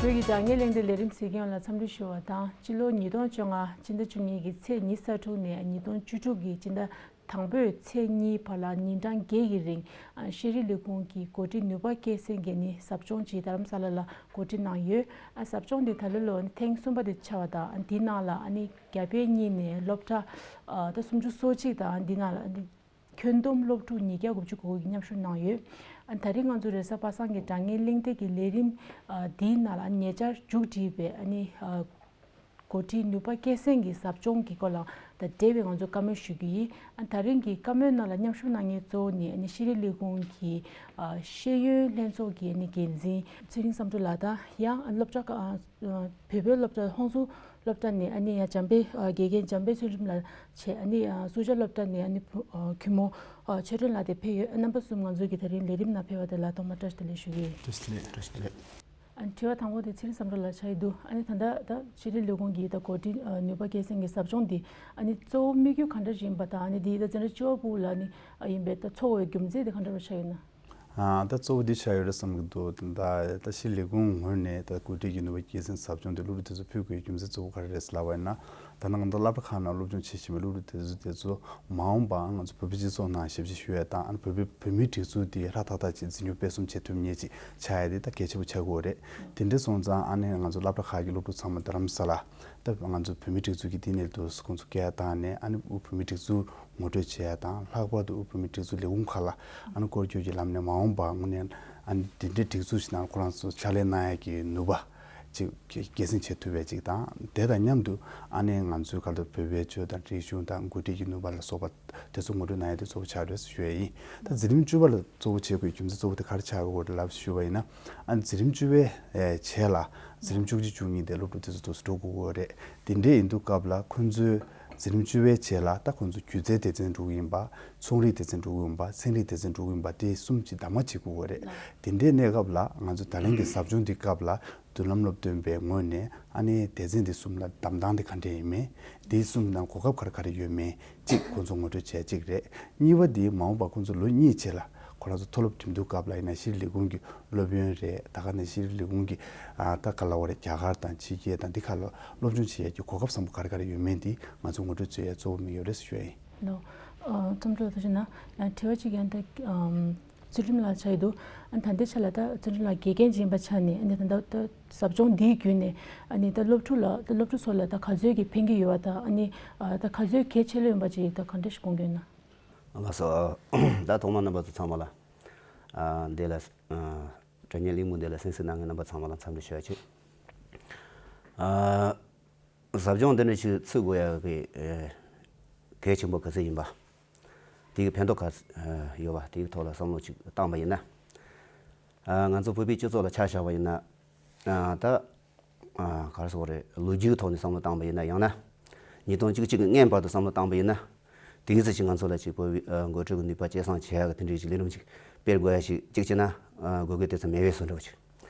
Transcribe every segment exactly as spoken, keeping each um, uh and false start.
བོད་ཀྱི་དྲ་བརྙན་གླེང་སྟེགས་ལས་རིམ་གཟིགས་མཁན་ལ་འཚམས་འདྲི་ཞུ་བ་དང་། སྤྱི་ལོ་ཉིས་སྟོང་བཅོ་ལྔ་ཕྱི་ཟླ་བཅུ་གཉིས་ཀྱི་ཚེས་ཉི་ཤུ་རྩ་དྲུག་ནས་ཉིས་སྟོང་བཅུ་དྲུག་གི་ཕྱི་ཟླ་དང་པོའི་ཚེས་གཉིས་བར་ལ་ཉིན་གྲངས་བརྒྱད་ཀྱི་རིང་ཤེས་རིག་ལས་ཁུངས་ཀྱི་འགོ་ཁྲིད་ནུས་པ་སྐྱེད་སྲིང་གིས་ནི་ཟབ་སྦྱོང་ཅིག་རྡ་རམ་ས་ལ་ལ་གོ་སྒྲིག་གནང་ཡོད། ཟབ་སྦྱོང་འདི་ད་ལོ་ལོ་ཐེངས་གསུམ་པ་དེ་ཆགས་པ་དང་། འདིའི་ནང་ལ་ཨ་ནི་རྒྱ་བལ་གཉིས་ནས་སློབ་གྲྭ་ད་སུམ་ཅུ་སོ་གཅིག་དང་། འདི་ནང་ལ་ཨ་ནི་ཁྱོན་བསྡོམས་སློབ་ཕྲུག་ཉིས་བརྒྱ་དགུ་བཅུ་གོ་དགུ་གིས་མཉམ་ཞུགས་གནང་ཡོད། ཨ་ནི་ད་རིང་ང་ཚོ་རེས་གཟའ་པ་སངས་ཀྱི་དྲ་བརྙན་གླེང་སྟེགས་ཀྱི་ལས་རིམ་འདིའི་ནང་ལ་ཉེ་ཆར་མཇུག་བསྒྲིལ་བའི་ཨ་ནི་འགོ་ཁྲིད་ནུས་པ་སྐྱེད་སྲིང་གི་ཟབ་སྦྱོང་གི་སྐོར་ལ་ད་འབྲེལ་བའི་ང་ཚོ་བཀའ་མོལ་ཞུ་གི་ཡིན། ཨ་ནི་ད་རིང་གི་བཀའ་མོལ་ནང་ལ་མཉམ་ཞུགས་གནང་མཁན་གཙོ་བོ་ནི་ཨ་ནི་ཤེས་རིག་ལས་ཁུངས་ཀྱི་ཤེས་ཡོན་ལྷན་ཚོགས་ཀྱི་ཨ་ནི་འགན་འཛིན་ཚེ་རིང་བསམ་གྲུབ་ལགས་དང་། ཡང་སློབ་གྲྭ་ཁག་བོད་པའི་སློབ་གྲྭ་ཧོན་སུར་སློབ་གྲྭ་ནས་ཨ་ནི་ཡང་འཇམ་དཔལ་དགེ་རྒན་འཇམ་དཔལ་ཚུལ་ཁྲིམས་ལགས་བྱས། ཨ་ནི་སུ་ཇཱ་སློབ་གྲྭ་ནས་ཨ་ནི་གུས་མོ་ཆོས་སྒྲོན་ལགས་དེ་ཕེབས་ཡོད། རྣམ་པ་གསུམ་ང་ཚོ་གི་ད་རིང་ལས་རིམ་ནང་ཕེབས་པ་དེ་ལ་ཐོག་མར་བཀྲ་ཤིས་བདེ་ལེགས་ཞུ་གི་ཡིན། བཀྲ་ཤིས་བདེ་ལེགས། བཀྲ་ཤིས་བདེ་ལེགས། ཨ་ནི་དྲི་བ་དང་པོ་དེ་ཚེ་རིང་བསམ་གྲུབ་ལགས་ཆགས་ཀྱི་འདུག་ཨ་ནི་ད་ལྟ་ད་ཤེས་རིག་ལས་ཁུངས་ཀྱི་ད་འགོ་ཁྲིད་ནུས་པ་སྐྱེད་སྲིང་གི་ཟབ་སྦྱོང་འདི་ཨ་ནི་གཙོ་བོ་དམིགས་ཡུལ་ག་འདྲ་ཞིག་ཡིན་པ་དང་། ཨ་ནི་འདི་ད་འཛིན་གྲྭ་བཅུ་པ་ཕྲུ་གུ་ལ་ཨ་ནི་ཡིན་པའི་ད་འཚོགས་པའི་རྒྱུ་མཚན་དེ་ག་འདྲ་བ་ཆགས་ཡོད་ན། ད་གཙོ་བོ་འདི་ཆགས་ཡོད་རེད་བསམ་གྱི་འདུག་ད་ད་ཤེས་ལས་ཁུངས་ངོས་ནས་ད་འགོ་ཁྲིད་ཀྱི་ནུས་པ་སྐྱེད་སྲིང་ཟབ་སྦྱོང་དེ་སློབ་ཕྲུག་དེ་ཚོ་ཕུལ་དགོས་རྒྱུ་མཚན་གཙོ་བོ་ག་རེ་རེད་ཟེར་ལབ་པ་ཡིན་ན། ད་ནང་ད་སློབ་གྲྭ་ཁག་ནང་སློབ་སྦྱོང་བྱེད་བཞིན་པའི་སློབ་ཕྲུག་དེ་ཚོ་དེ་ཚོ་མ་འོངས་པའང་ང་ཚོ་བོད་པའི་སྤྱི་ཚོགས་ནང་ཞབས་ཕྱི་ཞུ་ཡ་དང་། ཨ་ནི་བོད་པའི་བོད་མིའི་སྒྲིག་འཛུགས་དེ་ཧྲ་ཐག་ཐག་ཅིག་འཛིན་སྐྱོང་སྤེལ་གསུམ་བྱེད་ཐུབ་མཁན་ཅིག་ཆགས་ཡ་དེ་ད་གལ་ཆེན་པོ་ཆགས་ཀྱི་ཡོད་རེད། དེ་འདྲ་སོང་ཙང་ཨ་ནི་ང་ཚོ་སློབ་གྲྭ་ཁག་གི་སློབ་ཕྲུག་ཚང་མ་རྡ་རམ་ས་ལ་ད་ང་ཚོ་བོད་མིའི་སྒྲིག་འཛུགས་ཀྱི་བསྟི་གནས་དུ་ཁོང་ཚོ་སྐད་བཏང་ནས། ཨ་ནི་དབུས་བོད་མིའི་སྒྲིག་འཛུགས་ངོ་སྤྲོད་བྱེད་ཡ་དང་། ལྷག་པར་དུ་དབུས་བོད་མིའི་སྒྲིག་འཛུགས་ལས་ཁུངས་ཁག་ལ་ཨ་ནི་སྐོར་སྐྱོད་ཀྱི་ལམ་ནས་མ་འོངས་པ་དངོས་གནས་ཨ་ནི་དེ་འདྲའི་སྒྲིག་འཛུགས་ཤིག་ནང་ཁོ་རང་ཚོ་ཕྱག་ལས་གནང་ཡ་གི་ནུས་པ་ཅིག་སྐྱེད་སྲིང་བྱེད་ཐུབ་པའི་ཅིག་དང་། དེ་དང་མཉམ་དུ་ཨ་ནི་ང་ཚོའི་ག་ལ་བོད་པའི་ཆོས་དང་རིག་གཞུང་དང་འགོ་ཁྲིད་ཀྱི་ནུས་པ་ལ་སོགས་པ་དེ་ཚོ་ངོ་སྤྲོད་གནང་ཡ་དེ་གཙོ་བོ་ཆགས་རེད་ཞུ་ཡ་ཡིན། ད་འཛིན་རིམ་བཅུ་པ་ལ་གཙོ་བོ་བྱེད་དགོས་རྒྱུ་མཚན་གཙོ་བོ་དེ་ག་རེ་ཆགས་ཀྱི་ཡོད་རེད་ལབ་ཞུ་བ་ཡིན་ན། ཨ་ནི་འཛིན་རིམ་བཅུ་པའི་རྗེས་ལ་འཛིན་རིམ་བཅུ་གཅིག་བཅུ་གཉིས་དེ་སློབ་ཕྲུག་དེ་ཚོ་དུ་འགྲོ་དགོས་ཀྱི་ཡོད་རེད། དེ་འདྲ་ཡིན་དུས་སྐབས་ལ་ཁོང་ཚོའི་འཛིན་རིམ་བཅུ་པའི་རྗེས་ལ་ད་ཁོང་ཚོ་སྒྱུ་རྩལ་སྡེ་ཚན་འགྲོ་གི་ཡིན་པ། ཚོང་རིག་སྡེ་ཚན་འགྲོ་གི་ཡིན་པ། ཚན་རིག་སྡེ་ཚན་འགྲོ་གི་ཡིན་པ། དེ་གསུམ་གྱི་གདམ་ག་བྱེད་དགོས་ཀྱི་ཡོད་རེད། དེ་འདྲའི་གནས་སྐབས་ལ་ང་ཚོ་ད་ལན་གྱི་ཟབ་སྦྱོང་འདི་སྐབས་ལ་མདུན་ལམ་སློབ་སྟོན་པའི་ངོས་ནས་ཨ་ནི་སྡེ་ཚན་འདི་གསུམ་ལ་གདམ་སྟངས་འདི་ག་འདྲ་ཡིན་མིན། འདི་གསུམ་ནང་གོ་སྐབས་ག་རེ་ག་རེ་ཡོད་མེད་གཅིག་ཁོང་ཚོ་ངོ་སྤྲོད་བྱས་གཅིག་རེད། གཉིས་པ་འདི་མ་འོངས་པ་ཁོང་ཚོ་ལོ་གཉིས་རྗེས་ལ་ཁོ་རང་ཚོ་མཐོ་སློབ་འགྲིམ་དུས་སྐབས་ལ་ཡིན་ན་ཤེས་རིག་ལས་ཁུངས་ཀྱི་སློབ་ཡོན་རེད། ད་ག་ནས་ཤེས་རིག་ལས་ཁུངས་ཀྱི་ཨ་ད་ག་ལབ་དགོས་རེད། རྒྱ་གར་དང་ཕྱི་རྒྱལ་དང་འདི་ཁ་ལ་སློབ་སྦྱོང་བྱེད་ཡས་ཀྱི་གོ་སྐབས་བཟང་པོ་ག་རེ་ག་རེ་ཡོད་མེད་འདི་ང་ཚོ་ངོ་སྤྲོད་བྱེད་ཡས་གཙོ་བོ་དམིགས་ཡུལ་རེད་ཞུ་ཡ་ཡིན། ལོ། ཨ་རྩོམ་སྒྲིག་ལགས་ཐུགས་རྗེ་གནང་། ཨ་དྲི་བ་གཅིག་ཡང་ད་ཨམ་ཚུལ་ཁྲིམས་ལགས་ཆགས་ཡོད་འདུག་ཨ་ད་ལྟའི་ཆ་ལ་ད་ཚུལ་ཁྲིམས་ལགས་དགེ་རྒན་ཅིག་ཡིན་པ་ཆ་ནས། ཨ་ནི་ད་ལྟ་ད་ཟབ་སྦྱོང་འདིའི་བརྒྱུད་ནས་ཨ་ནི་ད་སློབ་ཕྲུག་ལ་ད་སློབ་ཕྲུག་ཚོ་ལ་ད་ག་ཚོད་ཀྱི་ཕན་གྱི་ཡོད་པ་དང་། ཨ་ནི་ཨ་ད་ག་ཚོད་གལ་ཆེ་ལོས་ཡིན་པ་ཅིག་ད་ག་འདྲ་ཞིག་དགོངས་ཀྱི་ཡོད་ན། ལགས་སོ། ད་ཐོག་མར་རྣམ་པ་ཚོ་ཚང་མ་ལ་ཨ་འདི་ལ་ཨ་དྲ་བརྙན་གླེང་མོལ་འདི་ལ་གསན་གཟིགས་གནང་མཁན་རྣམ་པ་ཚང་མ་ལ་འཚམས་འདྲི་ཞུ་ཡ་བྱེད། ཨ། ཟབ་སྦྱོང་འདི་འདྲ་ཞིག་ཚུགས་དགོས་ཡག་གི་ཨེ་གལ་ཆེན་པོ་ག་ཚོད་ཡིན་པ། དེའི་ཕན་ཐོགས་ག་ཚོད་ཡོད་པ། དེའི་ཐོག་ལ་བསམ་བློ་ཅིག་བཏང་པ་ཡིན་ན། ཨ་ང་ཚོ་བོད་པའི་སྤྱི་ཚོགས་ལ་ཆ་བཞག་པ་ཡིན་ན། ཨ་ད་ཨ་ག་རེ་ཟེར་དགོས་རེད། ལོ་རྒྱུས་ཐོག་ནས་བསམ་བློ་བཏང་པ་ཡིན་ན། ཡང་ན་ཉིས་སྟོང་བཅུ་གཅིག་གི་སྔོན་བར་དུ་བསམ་བློ་བཏང་པ་ཡིན་ན། དེའི་ཚེ་ཅིག་ང་ཚོ་ལ་ཅིག་བོད་པའི་ཨ་འགོ་ཁྲིད་ཀྱི་ནུས་པ་སྐྱེད་སྲིང་བྱེད་ཡག་གི་དེ་འདྲའི་ཅིག་ལས་རིམ་ཅིག་སྤེལ་དགོས་ཡ་ཞིག་ཅིག་བྱས་ན། ཨ་དགོས་གལ་དེ་ཚོ་མེད་པའི་བཟོ་འདྲ་བ་ཅིག་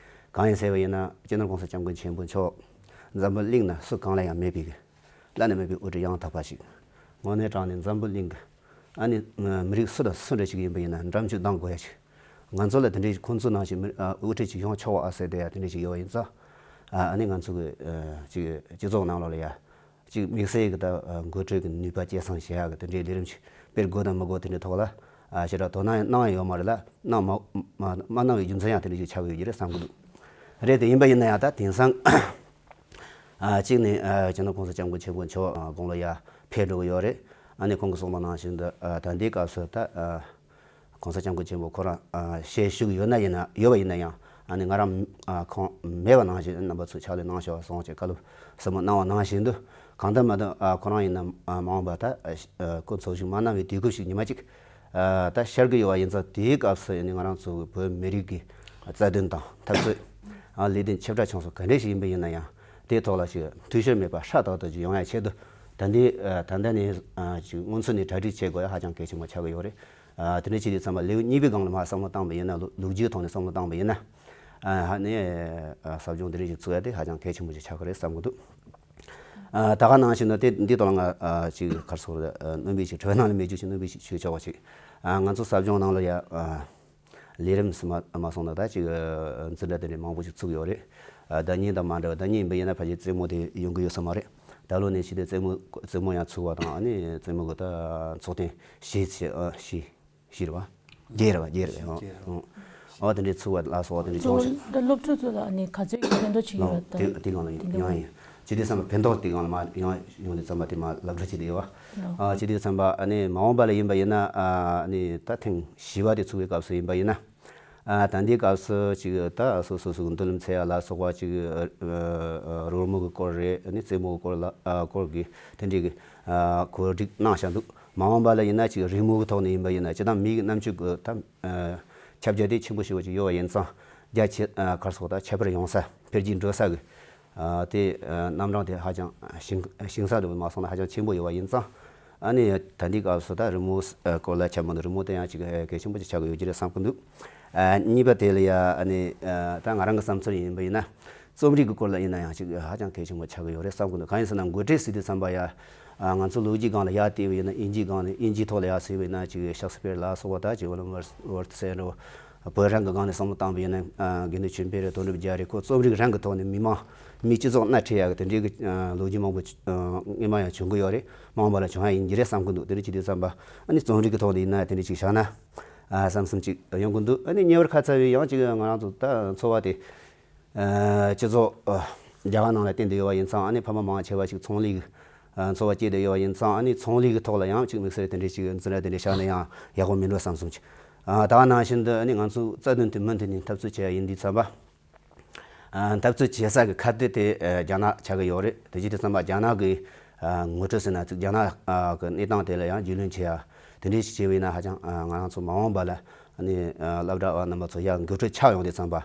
གང་ཡིན་ཟེར་བ་ཡིན་ན། སྤྱི་ནོར་༸གོང་ས་༸སྐྱབས་མགོན་ཆེན་པོ་མཆོག་འཛམ་བུ་གླིང་ན་སུ་གང་ལ་ཡང་མེད་པའི་གི་བླ་ན་མེད་པའི་དབུ་ཁྲིད་ཡང་དག་པ་ཞིག་དངོས་གནས་དྲང་གནས་འཛམ་བུ་གླིང་གི་ཨ་ནི་མི་རིགས་སུ་དང་སུ་འདྲ་ཞིག་ཡིན་པ་ཡིན་ན་འགྲམ་ཅིག་འདང་དགོས་ཡ་ཞིག་ང་ཚོ་ལ་དེ་འདྲའི་ཁོང་ཚོ་ནང་བཞིན་མི་ཨ་དབུ་ཁྲིད་ཅིག་ཡོང་ཆོག་པ་ཨ་ཟེར་དེ་ཡ་དེ་འདྲ་ཞིག་ཡོད་པ་ཡིན་ཙང་། ཨ་ནི་ང་ཚོ་གི་ཨ་ཅིག་སྤྱི་ཚོགས་ནང་ལོགས་ལ་ཡ། གཅིག་དམིགས་བསལ་གྱི་ད་འགོ་ཁྲིད་ཀྱི་ནུས་པ་སྐྱེད་སྲིང་བྱེད་ཡག་གི་དེ་འདྲའི་ལས་རིམ་ཞིག་སྤེལ་དགོས་དང་མི་དགོས་དེ་འདྲའི་ཐོག་ལ་ཞེ་དྲག་དོ་སྣང་གནང་ཡོད་མ་རེད་ལ། གནང་མ་མ་མ་གནང་བའི་རྒྱུ་མཚན་ཡང་དེ་འདྲ་ཞིག་ཆགས་ཀྱི་ཡོད་ཀྱི་རེད་བསམ་གྱི་འདུག་རེད་དེ། ཡིན་པ་ཡིན་ན་ཡང་ད་དེང་སང་ཨ་གཅིག་ནས་ཨ་སྤྱི་ནོར་༸གོང་ས་༸སྐྱབས་མགོན་ཆེན་པོ་མཆོག་ཨ་དགུང་ལོ་ཡར་ཕེབས་འགྲོ་གི་ཡོད་རེད། ཨ་ནི་ཁོང་གིས་གསུངས་པ་ནང་བཞིན་དུ་ཨ་ད་ལྟའི་སྐབས་སུ་ད་ཨ་༸གོང་ས་༸སྐྱབས་མགོན་ཆེན་པོ་ཁོ་རང་ཨ་ཞལ་བཞུགས་ཡོད་ན་ཡིན་ན་ཡོད་པ་ཡིན་ན་ཡང་། ཨ་ནི་ང་རང་ཨ་ཁོང་མེད་པ་ནང་བཞིན་རྣམ་པ་ཚོས་ཕྱག་ལས་གནང་ཤོག་གསུངས་བྱས་བཀའ་སློབ་ཟབ་མོ་གནང་བ་ནང་བཞིན་དུ། གང་ལྟར་མ་གཏོགས་ཨ་ཁོ་རང་ཡིན་ན་ཨ་མ་འོངས་པ་ད་ཨ་སྐུ་འཚོ་བཞུགས་མ་གནང་བའི་དུས་སྐབས་ཤིག་ཉི་མ་གཅིག་ཨ་ད་ཤར་གྱི་ཡོད་པ་ཡིན་ཙང་། དེའི་སྐབས་སུ་ཡིན་ན་ང་རང་ཚོ་བོད་མི་རིགས་ཀྱི་རྩ་དོན་དང་འཐབ་རྩོད་ཨ་ལས་དོན་ཆེ་ཕྲ་ཆུང་གསུམ་ག་འདྲས་ཤིག་ཡིན་པ་ཡིན་ན་ཡང་། དེའི་ཐོག་ལ་ཞིག་འཐུས་ཤོར་མེད་པ་ཧྲ་ཏག་ཏག་ཅིག་ཡོང་ཡ་ཆེད་དུ། ད་ལྟའི་ཨ་ད་ལྟ་ནས་ཨ་ཅིག་སྔོན་ཚུད་ནས་གྲ་སྒྲིག་བྱེད་དགོས་ཡ་ཧ་ཅང་གལ་ཆེན་པོ་ཆགས་ཀྱི་ཡོད་རེད། ཨ་དེ་འདྲ་བྱེད་དུས་ཙམ་པ་ལེའུ་གཉིས་པའི་སྒང་ལ་མར་བསམ་བློ་བཏང་པ་ཡིན་ན། ལོ་ལོ་རྒྱུས་ཐོག་ནས་བསམ་བློ་བཏང་པ་ཡིན་ན། ཨ་ཧ་ནས་ཨ་ཟབ་སྦྱོང་འདི་འདྲ་ཞིག་བཙུགས་ཡ་དེ་ཧ་ཅང་གལ་ཆེན་པོ་ཞིག་ཆགས་ཀྱི་རེད་བསམ་གྱི་འདུག་ཨ་ད་ག་ནང་བཞིན་དུ་དེ་འདི་ཐོག་ལ་ང་ཨ་ཅིག་ག་རེ་ཟེར་དགོས་རེད། ཨ་སྣོན་པ་ཞིག་དྲི་བ་ནང་ལ་མེད་རྒྱུ་ཞིག་སྣོན་པ་ཞིག་ཞུ་ཆོག་པ་ཞིག་ཨ་ང་ཚོ་ཟབ་སྦྱོང་ནང་ལ་ཡ་ཨ་ལས་རིམ་ཟེར་མ་མ་སོང་ན་ད་ཅིག་ཨ་འཛིན་གྲྭ་དེ་འདྲ་མང་པོ་ཞིག་བཙུགས་ཡོད་རེད། ཨ་ཟླ་ཉིན་དང་མ་འདྲ་བ། ཟླ་ཉིན་ཡིན་པ་ཡིན་ན་ཕལ་ཆེར་རྩེད་མོ་དེ་ཡོང་གི་ཡོད་ས་མ་རེད། ད་ལོ་ནས་བྱས་ཏེ་རྩེད་མོ་རྩེད་མོ་ཡང་ཚུགས་པ་དང་། ཨ་ནི་རྩེད་མོ་གི་ད་ཚོགས་ཐེངས་བཞི་བྱས། ཨ་བཞི་བཞི་རེད་བ། བརྒྱད་རེད་བ། བརྒྱད་རེད་བ། བརྒྱད་རེད། ཨོ་དེ་འདྲའི་ཚུགས་པ་ལ་སོགས་པ་དེ་འདྲའི་གཙོ་བོ་བྱུང་ཞིང་། འདི་སློབ་ཕྲུག་ཚོ་ལ་ཨ་ནི་ག་ཚོད་ཀྱི་ཕན་ཐོགས་བྱེད་ཀྱི་ཡོད་དེ་དེ་སྒང་ལ་དེ་འདྲ་ཡང་ཡིན། བྱས་དུས་ཙམ་པ་ཕན་ཐོགས་དེ་སྒང་ལ་མ་ཡང་ཡོང་དུས་ཙམ་པ་དེ་མ་ལབ་ར་བྱས་དེ་ཡོད་བ། ཨ་བྱས་དུས་ཙམ་པ་ཨ་ནི་མ་འོངས་པ་ལ་ཡིན་པ་ཡིན་ན། ཨ་ནི་ད་ཐེངས་བཞི་པ་དེ་ཚུགས་པའི་སྐབས་སུ་ཡིན་པ་ཡིན་ན། ཨ་ད་འདིའི་སྐབས་སུ་ཅིག་ད་སོ་སོ་སོ་གི་མདུན་ལམ་འཚོལ་ཡ་ལ་སོགས་པ་ཅིག་ཨ་ཨ་རོལ་མོ་གི་སྐོར་རེད། ཨ་ནི་རྩེད་མོ་གི་སྐོར་ལ་ཨ་སྐོར་གི་དེ་འདྲའི་གི་ཨ་གོ་སྒྲིག་གནང་བཞག་འདུག། མ་འོངས་པ་ལ་ཡིན་ན་ཅིག་རི་མོ་གི་ཐོག་ནས་ཡིན་པ་ཡིན་ན། སྤྱིར་བཏང་མི་གི་རྣམ་དཔྱོད་གི་ད་ཨ་ཁྱབ་རྒྱ་དེ་ཆེན་པོ་ཞེ་པོ་ཅིག་ཡོད་པ་ཡིན་ཙང་། རྒྱ་ཆེ་ཨ་ག་རེ་ཟེར་དགོས། ད་ཁྱད་པར་ཡོང་ས། འཕེལ་རྒྱས་འགྲོ་ས་གི་ཨ་དེ་ཨ་རྣམ་གྲངས་དེ་ཧ་ཅང་ཞིང་ཞིང་ས་འདྲ་བོ་མ་སོང་ན་ཧ་ཅང་ཆེན་པོ་ཡོད་པ་ཡིན་ཙང་། ཨ་ནི་ད་འདི་སྐབས་སུ་ད་རི་མོ་ཨ་སྐོར་ལ་ཆ་མ་འདུག། རི་མོ་དེ་ཡང་ཅིག་ཨ་གལ་ཆེན་པོ་ཅིག་ཆགས་ཀྱི་ཡོད་ཀྱི་རེད་བསམ་གྱི་འདུག། ཨ་གཉིས་པ་དེ་ལ་ཡ་ཨ་ནི་ཨ་ད་ང་རང་གི་བསམ་ཚུལ་ཡིན་པ་ཡིན་ན། རྩོམ་རིག་གི་སྐོར་ལ་ཡིན་ན་ཡང་ཅིག་ཧ་ཅང་གལ་ཆེན་པོ་ཆགས་ཀྱི་ཡོད་རེད་བསམ་གྱི་འདུག། གང་ཡིན་ཟེར་ན་འགོ་ཁྲིད་ཟེར་དུས་ཙམ་པ་ཡ། ཨ་ང་ཚོ་ལོ་རྒྱུས་སྒང་ལ་ཡར་བལྟས་པ་ཡིན་ན། དབྱིན་ཇིའི་སྒང་ལ། དབྱིན་ཇིའི་ཐོག་ལ་ཡར་གཟིགས་པ་ཡིན་ན་ཅིག་ཤེག་སི་པིར་ལ་སོགས་པ། ད་ཅིག་ཝི་ལི་ཡམ་ཝོར་ཐི་ཟེར་འདྲ་བོ། བོད་རང་གི་སྒང་ནས་བསམ་བློ་བཏང་པ་ཡིན་ན། ཨ་དགེ་འདུན་ཆོས་འཕེལ་རེད། དོན་གྲུབ་རྒྱལ་རེད། ཁོ་རྩོམ་རིག་རང་གི་ཐོག་ནས་མི་མང་མི་སྤྱི་ཚོགས་སྣ་ཁྲིད་ཡག་གི་དེ་འདྲའི་གི་ཨ་ལོ་རྒྱུས་མང་པོ་ཅིག་ཨ་སྔོན་མ་ཡང་བྱུང་གི་ཡོད་རེད། མ་འོངས་པ་ལ་བྱུང་ཡག་ཡིན་གྱི་རེད་བསམ་གྱི་འདུག། དེ་འདྲ་བྱེད་དུས་ཙམ་པ་ཨ་ནི་རྩོམ་རིག་གི་ཐོག་ནས་ཡིན་ན་དེ་འདྲ་ཅིག་བཞག་ན་ཨ་བསམ་བསམ་ཅིག་ཡོང་གི་འདུག། ཨ་ནི་ཉེ་བར་ཁ་ཚ་བའི་ཡང་ཅིག་ང་རང་ཚོ་ད་འཚོ་བ་དེ། ཨ་སྤྱི་ཚོགས་ཨ་རྒྱ་གར་ནང་ལ་བརྟེན་བསྡད་ཡོད་པ་ཡིན་ཙང་། ཨ་ནི་ཕ་མ་མང་ཆེ་བ་ཞིག་ཚོང་ལས་ཀྱི་ཨ་འཚོ་བ་སྐྱེལ་བསྡད་ཡོད་པ་ཡིན་ཙང་། ཨ་ནི་ཚོང་ལས་ཀྱི་ཐོག་ལ་ཡང་ཅིག་དམིགས་བསལ་དེ་འདྲའི་ཅིག་འཛིན་གྲྭ་དེ་འདྲ་བཞག་ན་ཡང་ཡག་པོ་མིན་འགྲོ་བསམ་སོང་ཅིག། ཨ་ད་ག་ནང་བཞིན་དུ་ཨ་ནི་ང་ཚོ་རྩ་དོན་དེ་མུ་མཐུད་ནས་འཐབ་རྩོད་བྱེད་ཡ་ཡིན་དུས་ཙམ་པ། ཨ་འཐབ་རྩོད་བྱེད་ས་གི་ཁ་གཏད་དེ་ཨ་རྒྱ་ནག་ཆགས་ཀྱི་ཡོད་རེད། དེ་བྱེད་དུས་ཙམ་པ་རྒྱ་ནག་གི་ཨ་ངོ་སྤྲོད་ཟེར་ན་ཅིག། རྒྱ་ནག་ཨ་གི་གནས་སྟངས་དེ་ལ་ཡང་རྒྱུས་ལོན་བྱེད་ཡ་དེ་འདྲའི་ཞིག་བྱས་པ་ཡིན་ན། ཧ་ཅང་ཨ་ང་རང་ཚོ་མ་འོངས་པ་ལ་ཨ་ནི་ཨ་སློབ་གྲྭ་བ་རྣམ་པ་ཚོ་ཡར་འགོ་ཁྲིད་ཆགས་ཡོང་དུས་ཙམ་པ།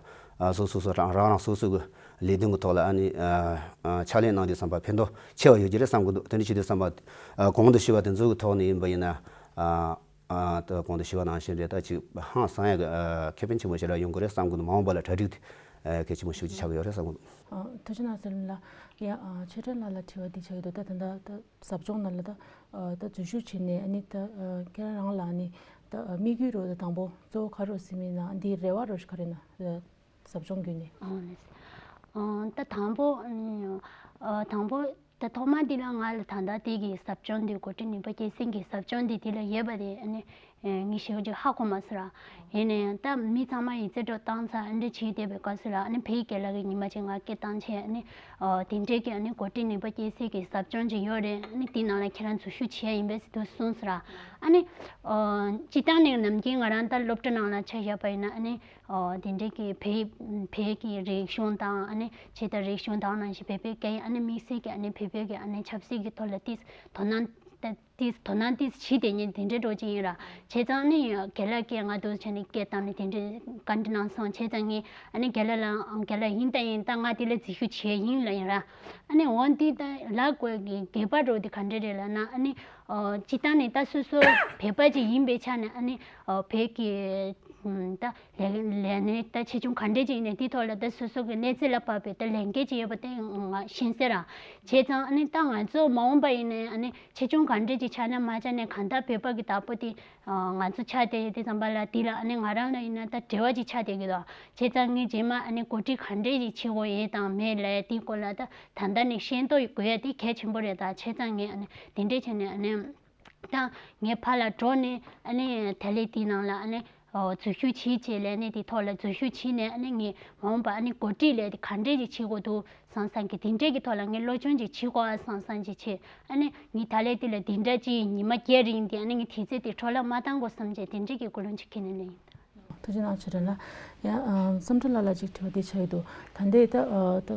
ཨ་སོ་སོ་སོ་རང་རང་རང་སོ་སོ་གི་ལས་དོན་གྱི་ཐོག་ལ་ཨ་ནི་ཨ་ཨ་ཕྱག་ལས་གནང་དུས་ཙམ་པ་ཕན་ཐོགས་ཆེ་བ་ཡོད་ཀྱི་རེད་བསམ་གྱི་འདུག། དེ་འདྲ་བྱེད་དུས་ཙམ་པ། ཨ་གོང་དུ་ཞུས་པ་དེ་ཚོ་གི་ཐོག་ནས་ཡིན་པ་ཡིན་ན། ཨ་ཨ་ད་གོང་དུ་ཞུས་པ་ནང་བཞིན་རེད། ད་ཅིག་ཧང་སང་ཡག་གི་ཨ་ཁེ་ཕན་ཆེན་པོ་ཞེ་དྲག་ཡོང་གི་རེད་བསམ་གྱི་འདུག། མ་འོངས་པ་ལ་གྲ་སྒྲིག་དེ་ཨ་གལ་ཆེན་པོ་ཞེ་པོ་ཅིག་ཆགས་ཀྱི་ཡོད་རེད་བསམ་གྱི་འདུག། ཨ་ཐུགས་རྗེ་གནང་། ཟེར་ལ་ཡ། ཨ་ཆོས་སྒྲོན་ལགས་ལ་དྲི་བ་འདི་ཆགས་ཀྱི་འདུག། ད་ད་ལྟ་ད་ཟབ་སྦྱོང་ནང་ལ་ད་ཨ་ད་འཛུལ་ཞུགས་བྱས་ནས། ཨ་ནི་ད་ཨ་ཁྱེད་རང་ལ་ཨ་ནི་ད་ཨ་དམིགས་ཡུལ་རོ་ད་དང་པོ་གཙོ་བོ་ག་རེ་ཟེར་མིན་ན། འདི་རེ་བ་རོ་ག་རེ་ན་ཟབ་སྦྱོང་བརྒྱུད་ནས། ཨོ་ནས། ཨ་ད་དང་པོ་ཨ་དང་པོ་ད་ཐོག་མ་འདི་ལ་ང་ལ་ད་ལྟ་དེ་གི་ཟབ་སྦྱོང་འདི་འགོ་ཁྲིད་ནུས་པ་སྐྱེད་སྲིང་གི་ཟབ་སྦྱོང་འདི་དེ་ལ་ཡོད་པ་རེད། ཨ་ནི་ངས་ཞེ་པོ་ཅིག་ཧ་གོ་མ་སོང་ར། ཡིན་ན་ཡང་ད་མི་ཚང་མ་ཡིས་རྩེད་འགྲོ་བཏང་ཚར། ཨ་འདྲ་བྱས་བསྡད་པའི་སྐབས་སུ་ར། ཨ་ནི་བོད་ཡིག་རྒན་ལགས་ཀྱིས་ཉི་མ་གཅིག་ང་སྐད་བཏང་བྱས། ཨ་ནི་ཨོ་དེ་འདྲའི་གི་ཨ་ནི་འགོ་ཁྲིད་ནུས་པ་སྐྱེད་སྲིང་གི་ཟབ་སྦྱོང་ཅིག་ཡོད་རེད། ཨ་ནི་དེ་ནང་ལ་ཁྱེད་རང་འཛུལ་ཞུགས་བྱས་ཡིན་པས་ཟེར་དུས་གསུངས་སོང་ར། ཨ་ནི་ཨོ་སྤྱིར་བཏང་ནས་ནམ་རྒྱུན་ང་རང་ད་སློབ་གྲྭ་ནང་ལ་ཆ་བཞག་པ་ཡིན་ན། ཨ་ནི་ཨོ་དེ་འདྲའི་གི་བོད་བོད་ཀྱི་རིག་གཞུང་དང་། ཨ་ནི་ཆེ་ད་རིག་གཞུང་དང་ནང་བཞིན་བོད་པའི་སྐད་ཡིག། ཨ་ནི་དམིགས་བསལ་གྱི་ཨ་ནི་བོད་པའི་གི་ཨ་ནི་ཆབ་སྲིད་ཀྱི་ཐོག་ལ་ཏིས་དོ་སྣང་ཏིས་དོ་སྣང་ཏིས་བྱེད་དེ་ཉིན་དེ་འདྲའི་འགྲོ་ཅིག་ཡིན་ར། བྱས་ཙང་ནི་རྒན་ལགས་ཀྱིས་ང་འདུག་བྱས་ནས་སྐད་བཏང་ནས་དེ་འདྲའི་བཀའ་འདྲི་གནང་སོང་། བྱས་ཙང་ངས་ཨ་ནི་རྒན་ལགས་ལ་རྒན་ལགས་ཡིན་ད་ཡིན། ད་ང་དེ་ལ་འཛུལ་ཞུགས་བྱས་ཡིན་ལ་ཡིན་ར། ཨ་ནི་འོན་ཏེ་ད་ལབ་དགོས་ཀྱི་དགོས་པ་རོ་དེ་ག་འདྲ་རེད་ལབ་ན། ཨ་ནི་ཨོ་སྤྱིར་བཏང་ནས་ད་སོ་སོ་བོད་པ་ཅིག་ཡིན་པའི་ཆ་ནས། ཨ་ནི་ཨོ་བོད་ཀྱི་ད་ལས་ལས་གནས་ད་ཆེ་ཆུང་ག་འདྲས་ཅིག་ཡིན་ནའི་དེའི་ཐོག་ལ་ད་སོ་སོ་གི་གནས་ཚད་ལ་བབས་པའི་ད་ལས་འགན་ཅིག་ཡོད་པ་དེ་ང་ཤེས་གསལ་ར། བྱས་ཙང་ཨ་ནི་ད་ང་ཚོ་མ་འོངས་པ་ཡིན་ནའི་ཨ་ནི་ཆེ་ཆུང་ག་འདྲས་ཅིག་ཆགས་ན་མ་ཆགས་ནའི་གང་ལྟར་བོད་པ་གི་བདག་པོ་དེ་ང་ཚོ་ཆགས་བསྡད་ཡོད་དུས་ཙམ་པ་ལ་དེ་ལ་ཨ་ནི་ང་རང་ལ་ཡིན་ན་ད་འབྲེལ་བ་ཅིག་ཆགས་བསྡད་ཀྱི་འདུག། བྱས་ཙང་ངས་རྗེས་མ་ཨ་ནི་འགོ་ཁྲིད་ག་འདྲས་ཅིག་བྱེད་དགོས་ཡོད་དང་མེད་ལབ་ཡ་དེའི་སྐོར་ལ་ད་ད་ལྟ་ནས་ཤེས་རྟོགས་དགོས་ཡ་དེ་གལ་ཆེན་པོ་རེད། ད་བྱས་ཙང་ངས་ཨ་ནི་དེ་འདྲས་བྱས་ནས་ཨ་ནི། ད་ངའི་ཕར་ལ་འགྲོ་ནས་ཨ་ནི་ད་ལས་དེའི་ནང་ལ་ཨ་ནི་ཨོ་འཛུལ་ཞུགས་བྱེད་བྱེད་ལས་གནས་དེའི་ཐོག་ལ་འཛུལ་ཞུགས་བྱས་ནས། ཨ་ནི་ངས་མ་འོངས་པ་ཨ་ནི་འགོ་ཁྲིད་ལས་དེ་ག་འདྲས་ཅིག་བྱེད་དགོས་འདུག་བསམ་བསམ་གི་དེ་འདྲས་ཀྱི་ཐོག་ལ་ངས་སློབ་སྦྱོང་ཅིག་བྱེད་དགོས་ཨ་བསམ་བསམ་ཅིག་བྱས། ཨ་ནི་ངས་ད་ལས་དེ་ལ་དེ་འདྲ་ཅིག་ཉི་མ་བརྒྱད་རིང་དེ་ཨ་ནི་ངས་དུས་ཚོད་དེ་འཕྲོ་བརླག་མ་བཏང་དགོས་བསམ་བྱས་དེ་འདྲས་ཀྱི་ཀུན་སློང་ཅིག་ཁྱེར་ནས་ལས་ཡིན། ཐུགས་རྗེ་གནང་། ཆོས་སྒྲོན་ལགས། ཡ་ཨ་བསམ་གྲུབ་ལགས་ལ་ཅིག་དྲི་བ་འདི་ཆགས་ཡོད་འདུག། ད་ལྟའི་ད་ཨ་ད་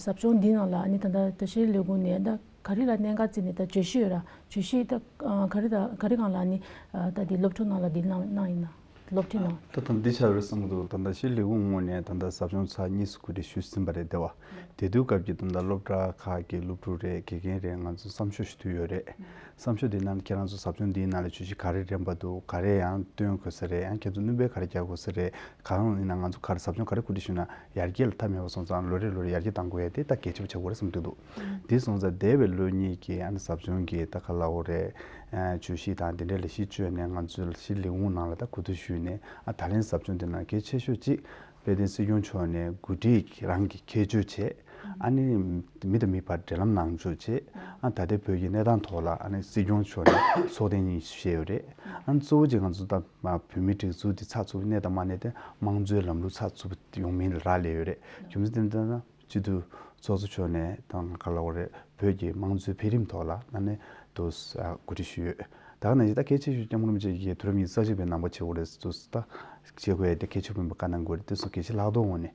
ཟབ་སྦྱོང་འདི་ནང་ལ་ཨ་ནི་ད་ལྟ་ད་ཤེས་རིག་ལས་ཁུངས་ནས་ད་ག་རེ་ལ་གནད་འགག་བརྩིས་ནས་ད་བརྗོད་གཞི་ཡོད་ར། བརྗོད་གཞི་ད་ཨ་ག་རེ་ད་ག་རེ་སྒང་ལ་ཨ་ནི་ཨ་ད་འདི་སློབ་ཕྲུག་ནང་ལ་འདི་གནང་གནང་ཡིན་ན། སློབ་ཁྲིད་ནང་། ད་ད་འདི་ཆགས་རེད་བསམ་གྱི་འདུག། ད་ལྟ་ཤེས་རིག་ལས་ཁུངས་ངོས་ནས་ད་ལྟ་ཟབ་སྦྱོང་ཚར་གཉིས་སུ་གོ་སྒྲིག་ཞུས་ཟིན་པ་རེད་དེ་བ། དེ་དུས་སྐབས་ཀྱི་ད་ལྟ་སློབ་གྲྭ་ཁག་གི་སློབ་ཕྲུག་རེད། དགེ་རྒན་རེད། ང་ཚོ་བསམ་ཤོག་ཞིག་བསྡུས་ཡོད་རེད། བསམ་ཤོག་འདིའི་ནང་ལ་ཁྱེད་རང་ཚོ་ཟབ་སྦྱོང་འདིའི་ནང་ལ་བརྗོད་གཞི་ག་རེ་རན་པ་འདུག། ག་རེ་ཡང་བཏོན་དགོས་ས་རེད། ཡང་ཁྱེད་ཚོ་སྣོན་པ་ག་རེ་རྒྱག་དགོས་ས་རེད། གང་ཡིན་ན་ང་ཚོ་ག་རེ་ཟབ་སྦྱོང་ག་རེ་གོ་སྒྲིག་ཞུས་ན་ཡར་རྒྱས་ལ་མཐའ་མེད་པ་སོང་ཙང་ལོ་རེ་ལོ་རེ་ཡར་རྒྱས་གཏང་དགོས་ཡ་དེ་ད་གལ་ཆེན་པོ་ཆགས་ཀྱི་རེད་བསམ་གྱི་འདུག། དེ་སོང་ཙང་འདས་པའི་ལོ་གཉིས་ཀྱི་ཨ་ནི་ཟབ་སྦྱོང་གི་ད་ག་ལབ་དགོས་རེད། བརྗོད་གཞི་དང་དེ་འདྲ་ལ་གཞི་བཅོལ་ནས་ང་ཚོའི་གཞི་ལས་ཁུངས་ནང་ལ་ད་གོ་བསྡུར་ཞུས་ནས། ཨ་ད་ལན་ཟབ་སྦྱོང་དེ་ནང་གལ་ཆེ་ཤོས་གཅིག་དཔལ་ལྡན་སྲིད་སྐྱོང་མཆོག་ནས་འགོ་ཁྲིད་རང་གི་ཁྱད་ཆོས་བྱས། ཨ་ནི་མི་དང་མི་བར་འབྲེལ་ལམ་ནང་འཇུག་བྱས། ཨ་ད་ལྟའི་བོད་ཀྱི་གནས་སྟངས་ཐོག་ལ་ཨ་ནི་སྲིད་སྐྱོང་མཆོག་ནས་ཚོགས་ཐེངས་གཉིས་བཞེས་ཡོད་རེད། ཨ་ནི་གཙོ་བོ་གཅིག་ང་ཚོ་ད་བོད་མིའི་སྒྲིག་འཛུགས་འདི་ཚགས་ཚུད་པའི་གནས་དང་མ་གནས་དེ་དམངས་གཙོའི་ལམ་ལུགས་ཚགས་ཚུད་པ་ཡོང་མིན་ལ་རག་ལས་ཡོད་རེད། རྒྱུ་མཚན་དེ་འདྲ་ན། སྤྱི་འཐུས་ཚོགས་གཙོ་མཆོག་ནས་དང་ག་ལ་བ་རེད། བོད་ཀྱི་དམངས་གཙོའི་འཕེལ་རིམ་ཐོག་ལ་ཨ་ནི་དུ་གོ་སྒྲིག་ཞུས་ཡོད། ད་ག་ནང་བཞིན་ད་གལ་ཆེ་ཤོས་སྐྱབས་མགོན་རིན་པོ་ཆེ་གིས་དུས་རབས་ཉི་ཤུ་རྩ་གཅིག་པའི་ནང་པ་བྱེད་དགོས་རེད་དུ་ད་བྱེད་དགོས་ཡ་དེ་གལ་ཆེ་བོ་ཡིན་པ་བཀའ་གནང་དགོས་རེད། དེ་སོགས་གལ་ཆེ་ལྷག་དོན་ངོས་ནས་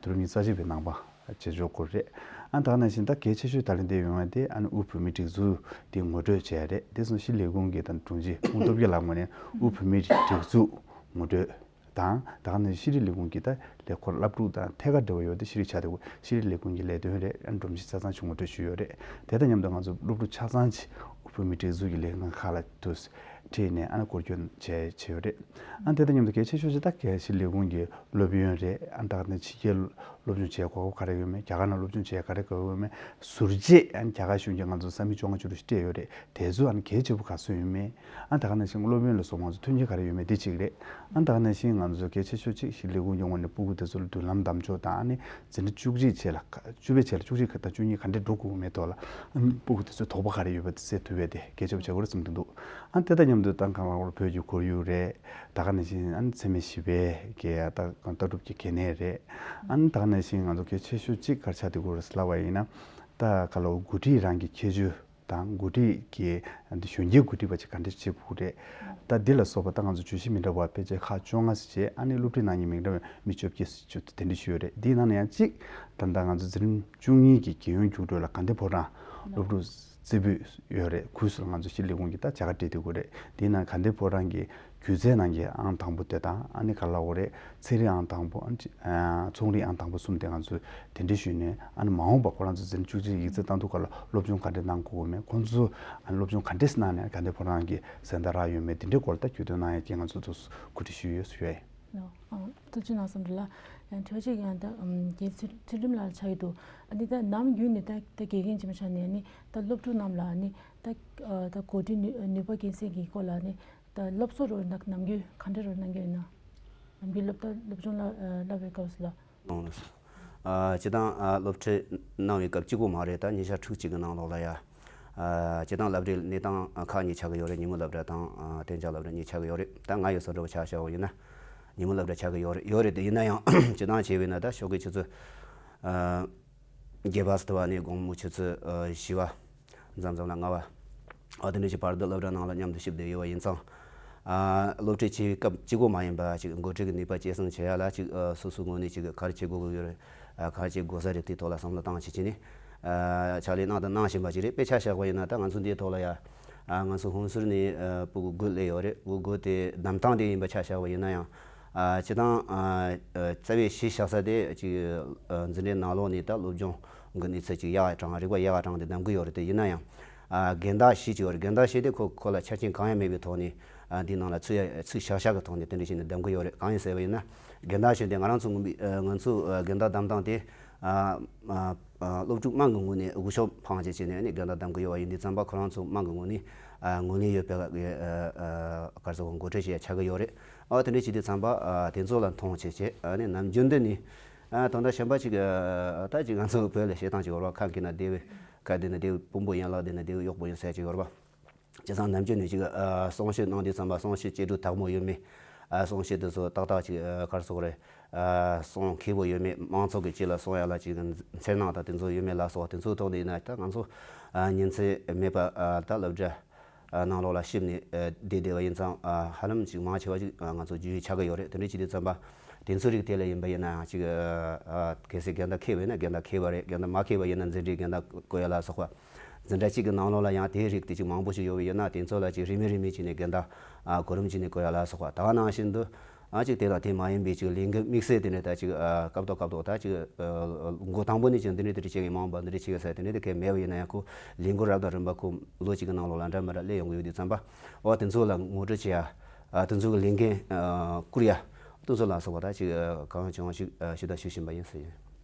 དུས་རབས་ཉི་ཤུ་རྩ་གཅིག་པའི་ནང་པ་བྱེད་ཆོག་དགོས་རེད། ཨ་ད་ག་ནང་བཞིན་ད་གལ་ཆེ་ཤོས་ད་ལན་དེ་ཡོང་བ་དེ་ཨ་ནི་དབུས་བོད་མིའི་སྒྲིག་འཛུགས་དེ་ངོ་སྤྲོད་བྱས་རེད། དེ་སོང་གཞི་ལས་ཁུངས་ཀྱི་དང་དྲུང་ཆེ་ཁོང་སྟོབས་རྒྱལ་ལགས་ངོས་ནས་དབུས་བོད་མིའི་སྒྲིག་འཛུགས་ངོ་སྤྲོད། དང་ད་ག་ནང་བཞིན་ཤེས་རིག་ལས་ཁུངས་ཀྱི་ད་ལས་ཁུངས་སློབ་ཕྲུག་དང་ཐད་ཀར་འབྲེལ་བ་ཡོད་དེ་ཤེས་རིག་ཆ་དེ་ཤེས་རིག་ལས་ཁུངས་ཀྱི་ལས་དོན་རེད། ཨ་སྒྲོམ་གཞི་ཆ་ཚང་ཞིག་ངོ་སྤྲོད་ཞུས་ཡོད་རེད། དེ་དང་མཉམ་དུ་ང་ཚོ་སློབ་ཕྲུག་ཆ་ཚང་ཞིག་དབུས་བོད་མིའི་སྒྲིག་འཛུགས་ཀྱི་ལས་ཁང་ཁག་ལ་དུ་ཁྲིད་ནས་ཨ་ནི་སྐོར་སྐྱོད་བྱས་བྱས་ཡོད་རེད། ཨ་དེ་དང་མཉམ་དུ་གལ་ཆེ་ཤོས་ཅིག་ད་གལ་ཤེས་ལས་ཁུངས་ཀྱི་སློབ་ཡོན་རེད། ཨ་ད་ག་ནང་ཕྱི་རྒྱལ་སློབ་སྦྱོང་བྱས་གོ་སྐབས་ག་རེ་ཡོད་མེད། རྒྱ་གར་ནང་སློབ་སྦྱོང་བྱས་ག་རེ་གོ་སྐབས་ཡོད་མེད། ཟུར་བཅད་ཨ་ནི་རྒྱ་གར་གཞུང་གིས་ང་ཚོ་ས་མིག་བཅོ་ལྔ་བཅུ་དྲུག་ཞིག་སྤྲད་ཡོད་རེད། དེ་ཚོ་ཨ་ནི་གལ་ཆེ་པོ་ག་ཚོད་ཡོད་མེད། ཨ་ད་ག་ནང་བཞིན་སློབ་ཡོན་ལ་སོགས་ང་ཚོ་མཐུན་རྐྱེན་ག་རེ་ཡོད་མེད་དེ་གཅིག་རེད། ཨ་ད་ག་ནང་བཞིན་ང་ཚོ་གལ་ཆེ་ཤོས་གཅིག་ཤེས་རིག་ལས་ཁུངས་ཀྱི་ངོས་ནས་སྤུ་གུ་དེ་ཚོ་ལ་མདུན་ལམ་བདམས་ཕྱོགས་དང་ཨ་ནི་འཛིན་གྲྭ་བཅུ་གཅིག་བྱས་ལ་བཅུ་པའི་བྱས་ལ་བཅུ་གཅིག་དང་བཅུ་གཉིས་ག་འདྲས་འགྲོ་དགོས་མེད་ཐོག་ལ་ཨ་ནི་སྤུ་གུ་དེ་ཚོའི་དོགས་པ་ག་རེ་ཡོད་པ་དེ་སེལ་ཐུབ་པའི་དེ་གལ་ཆེ་པོ་བྱེད་དགོས་རེད་བསམ་གྱི་འདུག་ཨ་ནི་དེ་དང་མཉམ་དུ་ད་གང་ལྟར་བོད་ཀྱི་ཁོར་ཡུག་རེད། ད་ག་ནང་བཞིན་ཨ་ནི་འཚེ་མེད་ཞི་བའི་གི་ད་ལྟ་གྲུབ་ཀྱི་གལ་གནད་རེད། ཨ་ནི་ད་ག་ནང་བཞིན་ང་ཚོ་གལ་ཆེ་ཤོས་གཅིག་ག་རེ་ཆགས་བསྡད་ཀྱི་རེད་ལབ་པ་ཡིན་ན། ད་ག་ལ་འགོ་ཁྲིད་རང་གི་ཁྱད་ཆོས་དང་འགོ་ཁྲིད་ཀྱི་འདི་གཞོན་སྐྱེས་འགོ་ཁྲིད་པ་ཅིག་ག་འདྲ་བྱེད་དགོས་རེད། ད་འདི་ལ་སོགས་པ་ད་ང་ཚོ་བརྗོད་གཞི་མི་འདྲ་བ་ཕལ་ཆེར་ཁག་བཅོ་ལྔ་ཙམ་བྱས། ཨ་ནི་སློབ་ཁྲིད་གནང་མཁན་མི་འདྲ་བའི་མི་བཅོ་བརྒྱད་ཙམ་དེ་འདྲ་ཞིག་ཡོད་རེད། འདིའི་ནང་ནས་ཡང་གཅིག་ད་ལྟ་ང་ཚོ་འཛིན་རིམ་བཅུ་གཉིས་ཀྱི་རྒྱལ་ཡོངས་རྒྱུགས་སྤྲོད་ལ་དགའ་ལྡན་ཕོ་བྲང་སློབ་ཕྲུག་རྩེ་ཕུད་ཡོད་རེད། གུས་སུ་ང་ཚོ་ཤེས་རིག་ལས་ཁུངས་ཀྱིས་ད་བྱ་དགའ་སྤྲད་བསྡད་ཀྱི་ཡོད་རེད། དེའི་ནང་དགའ་ལྡན་ཕོ་བྲང་གི་སྒྱུ་རྩལ་ནང་གི་ཨང་དང་པོ་དེ་དང་ཨ་ནི་ག་ལ་འོ་རེད། ཚན་རིག་ཨང་དང་པོ་ཨ་ནི་ཨ་ཚོང་རིག་ཨང་དང་པོ་གསུམ་དེ་ང་ཚོས་དེ་འདྲ་ཞུས་ནས། ཨ་ནི་མ་འོངས་པ་ཁོ་རང་ཚོ་འཛིན་བཅུ་གཅིག་ཡིག་ཚད་བཏང་དུས་སྐབས་ལ་སློབ་སྦྱོང་ག་འདྲས་གནང་དགོས་མེད། ཁོང་ཚོ་ཨ་ནི་སློབ་སྦྱོང་ག་འདྲས་གནང་ནས་དགའ་ལྡན་ཕོ་བྲང་གི་གཟེངས་རྟགས་རག་ཡོད་མེད་དེ་འདྲའི་སྐོར་ལ་ད་རྒྱུས་སྟོན་གནང་ཡ་དེ་ང་ཚོ་ཚོ་གོ་སྒྲིག་ཞུས་ཡོད་ཟེར་ཡ་ཡིན། ཨ་ཐུགས་རྗེ་གནང་། བསམ་འགྲུབ་ལགས། ཡང་གྲོས་ཆོད་ཀྱི་ཡང་ད་ཨམ་རྒན་ཚུལ་ཚུལ་ཁྲིམས་ལགས་ཆགས་ཀྱི་འདུག་ཨ་འདི་ད་ནམ་རྒྱུན་ནས་ད་ད་དགེ་རྒན་ཆེན་མོ་ཆགས་ནས་ཨ་ནི་ད་སློབ་ཕྲུག་རྣམས་ལ་ཨ་ནི་ད་ཨ་ད་གོ་སྒྲིག་ནུས་ནུས་པ་འགན་སེལ་གྱི་སྐོར་ལ་ཨ་ནི་ད་སློབ་གསོ་རོགས་ནམ་རྒྱུན་ག་འདྲ་རོགས་གནང་གི་ཡོད་ན། ནམ་རྒྱུན་སློབ་ད་སློབ་སྦྱོང་ལ་ཨ་བསླབ་པའི་སྐབས་སུ་ལ། གནང་ལགས་སོ། ཨ་སྤྱི་བཏང་ཨ་སློབ་ཁྲིད་གནང་བའི་སྐབས་གཅིག་པོ་མ་རེད། ད་ཉིན་ཞག་ཕྲུགས་གཅིག་གི་ནང་ལོགས་ལ་ཡ། ཨ་སྤྱི་བཏང་སློབ་གྲྭའི་གནས་སྟངས་ཁག་གཉིས་ཆགས་ཀྱི་ཡོད་རེད། ཉིན་མོ་སློབ་གྲྭ་དང་ཨ་གཏན་འཇགས་སློབ་གྲྭ་གཉིས་ཆགས་ཀྱི་ཡོད་རེད། ད་ང་ཡི་བཟོ་འདྲ་བོ་ཆ་བཞག་པ་ཡིན་ན། ཉིན་མོ་སློབ་གྲྭ་ཆགས་ཀྱི་ཡོད་རེད་ཡོད་རེད་དེ་ཡིན་ན་ཡང་སྤྱི་བཏང་བྱས་པ་ཡིན་ན་ད་ཞོགས་ཀའི་ཆུ་ཚོད་ཨ་བརྒྱད་པ་ཙམ་ནས་དགོང་མོ་ཆུ་ཚོད་ཨ་བཞི་པ། མཚམས་མཚམས་ལ་ལྔ་པ། ཨ་དེ་འདྲ་ཞིག་བར་དུ་སློབ་གྲྭ་ནང་ལ་མཉམ་དུ་ཞུགས་བསྡད་ཡོད་པ་ཡིན་ཙང་། ཨ་སློབ་ཁྲིད་བྱེད་པའི་སྐབས་གཅིག་པོ་མ་ཡིན་པ་ཅིག་འགོ་ཁྲིད་ཀྱི་ནུས་པ་སྐྱེད་སྲིང་བྱེད་ཡ་ལ་ཅིག་ཨ་སོ་སོའི་ངོས་ནས་ཅིག་ག་རེ་བྱེད་དགོས་ཀྱི་ཡོད་རེད། ཨ་ག་རེ་བྱེད་དགོས་ས་རེད་དེའི་ཐོག་ལ་བསམ་བློ་བཏང་བྱས་བྱས་ནས་ཨ་ཕྱག་ལས་གནང་དང་གནང་བཞིན་པ་ཅིག་རེད། དཔེ་ཆ་བཞག་པ་ཡིན་ན་ད་ང་ཚོ་འདིའི་ཐོག་ལ་ཡ་ཨ་ང་ཚོ་ཧུན་སུར་ནས་ཨ་སྤུ་གུ་དགུ་སླེབས་ཡོད་རེད། སྤུ་གུ་དགུ་དེ་བདམས་སྟངས་དེ་ཡིན་པ་ཆ་བཞག་པ་ཡིན་ན་ཡང་། ཨ་སྤྱི་བཏང་ཨ་ཨ་རྩ་བའི་གཞི་བཞག་ས་དེ་ཅིག་ཨ་འཛིན་གྲྭའི་ནང་ལོགས་ནས་ད་སློབ་སྦྱོང་གི་གནས་ཚད་ཅིག་ཡག་ག་དྲགས་རིག་པ་ཡག་ག་དྲགས་དེ་གདམ་གི་ཡོད་རེད། དེ་ཡིན་ན་ཡང་ཨ་འགལ་ཟླ་བཞི་ཅིག་ཡོད་རེད། འགལ་ཟླ་བཞི་དེ་ཁོ་ཁོ་ལ་ཆ་རྐྱེན་གང་ཡང་མེད་པའི་ཐོག་ནས་ཨ་འདིའི་ནང་ལ་ཚུད་ཡ་ཚུད་བཞག་བཞག་གི་ཐོག་ནས་དེ་འདྲ་བྱས་ནས་གདམ་གི་ཡོད་རེད། གང་ཡིན་ཟེར་བ་ཡིན་ན་འགལ་ཟླ་བཞི་དེ་ང་རང་ཚོ་ངོ་མ་ཨ་ང་ཚོ་ཨ་འགལ་ཟླ་གདམ་སྟངས་དེ་ཨ་ཨ་ཨ་སློབ་ཕྲུག་དམངས་ཀྱི་ངོས་ནས་འགུལ་ཤོག་འཕངས་བྱས་བྱས་ནས་ནི་འགལ་ཟླ་གདམ་གི་ཡོད་པ་ཡིན་དུས་ཙམ་པ་ཁོ་རང་ཚོ་དམངས་ཀྱི་ངོས་ནས་ཨ་ངོས་ལེན་ཡོད་པའི་ཨ་ཨ་ག་རེ་ཟེར་དགོས། འགོ་ཁྲིད་བྱེད་ཡ་ཆགས་ཀྱི་ཡོད་རེད། ཨ་དེ་འདྲ་བྱེད་དུས་ཙམ་པ་ཨ་དེ་ཚོ་ལ་མཐོང་བྱས་བྱས་ཨ་ནི་ནམ་རྒྱུན་དུ་ནི་ཨ་ད་ལྟ་གཞན་པ་ཅིག་ཨ་ད་ཅིག་ང་ཚོ་བོད་ལ་བཤད་སྟངས་ཅིག་ཡོད་རེད་པ། ཁ་འགྱེས་ན་བདེ་བའི་ཁ་བདེ་ན་བདེ་བའི་དཔོན་པོ་ཡན་ལག་བདེ་ན་བདེ་བའི་གཡོག་པོ་ཡིན་ཟེར་ཅིག་ཡོད་རེད་པ། བྱས་ཙང་ནམ་རྒྱུན་ནས་ཅིག་ཨ་གསུང་བཤད་གནང་དུས་ཙམ་པ་གསུང་བཤད་སྐྱེ་འགྲོ་དག་མོ་ཡོད་མེད། ཨ་གསུང་བཤད་དེ་ཚོ་ཏག་ཏག་ཅིག་ཨ་ག་རེ་ཟེར་དགོས་རེད། ཨ་གསུང་མཁས་པོ་ཡོད་མེད། མང་ཚོགས་ཀྱི་དཀྱིལ་ལ་གསུང་ཡ་ལ་ཅིག་འཚེར་སྣང་དང་དེ་ཚོ་ཡོད་མེད་ལ་སོགས་དེ་ཚོའི་ཐོག་ནས་ཡིན་ན་ད་ང་ཚོ་ཨ་ཉིན་མཚན་མེད་པ་ཨ་ད་སློབ་གྲྭ་ཨ་ནང་ལོགས་ལ་ཞིབ་ནས་ཨ་བསྡད་བསྡད་པ་ཡིན་ཙང་ཨ་ཧ་ལམ་ཅིག་མང་ཆེ་བ་ཅིག་ཨ་ང་ཚོ་རྒྱུས་ཡོད་ཆགས་ཀྱི་ཡོད་རེད། དེ་འདྲ་བྱེད་དུས་ཙམ་པ་དེ་ཚོའི་རིགས་དེ་ལ་ཡིན་པ་ཡིན་ན་ཡང་ཅིག་ཨ་གལ་སྲིད་འགལ་ཟླ་འཁེལ་བ་ཡིན་ན་འགལ་ཟླ་འཁེལ་བ་རེད། འགལ་ཟླ་མ་འཁེལ་བ་ཡིན་ན་འཛིན་གྲྭའི་འགལ་ཟླ་བཀོད་ཡ་ལ་སོགས་པ། འཛིན་གྲྭ་གཅིག་གི་ནང་ལོགས་ལ་ཡང་དེའི་རིགས་དེ་ཅིག་མང་པོ་ཞིག་ཡོད་པ་ཡིན་ན་དེ་ཚོ་ལ་ཅིག་རིན་མེད་རིན་མེད་བྱས་ནས་འགལ་ཟླ་ཨ་གོ་རིམ་བྱས་ནས་བཀོད་ཡ་ལ་སོགས་པ། ད་ག་ནང་བཞིན་དུ་ཨ་ཅིག་དེ་དང་དེ་མ་ཡིན་པའི་ཅིག་ལས་འགུལ་དམིགས་བསལ་དེ་འདྲ་ད་ཅིག་ཨ་སྐབས་ཐོག་སྐབས་ཐོག་ད་ཅིག་ཨ་འགོ་དང་པོ་ནས་ཅིག་འདི་འདྲ་དེ་འདྲ་བྱེད་མཁན་མང་པོ་འདི་འདྲ་བྱེད་ཡ་ཟེར་དེ་འདྲ་དེ་གས་མེད་པ་ཡིན་ན་ཡང་ཁོ་ལས་འགུལ་རབ་དང་རིམ་པ་ཁོ་ལོ་གཅིག་གི་ནང་ལོགས་ལ་འདྲ་མི་འདྲ་སླེབས་ཡོང་གི་ཡོད་དུས་ཙམ་པ་ཨོ་དེ་ཚོ་ལ་ངོ་སྤྲོད་བྱེད་ཡ་ཨ་དེ་ཚོ་གི་ལས་འགན་ཨ་བསྐུར་ཡ་དེ་ཚོ་ལ་སོགས་པ་ད་ཅིག་ཨ་གང་བྱུང་བ་ཞིག་ཨ་ཞུ་དང་ཞུ་བཞིན་པ་ཡིན་ཟེར།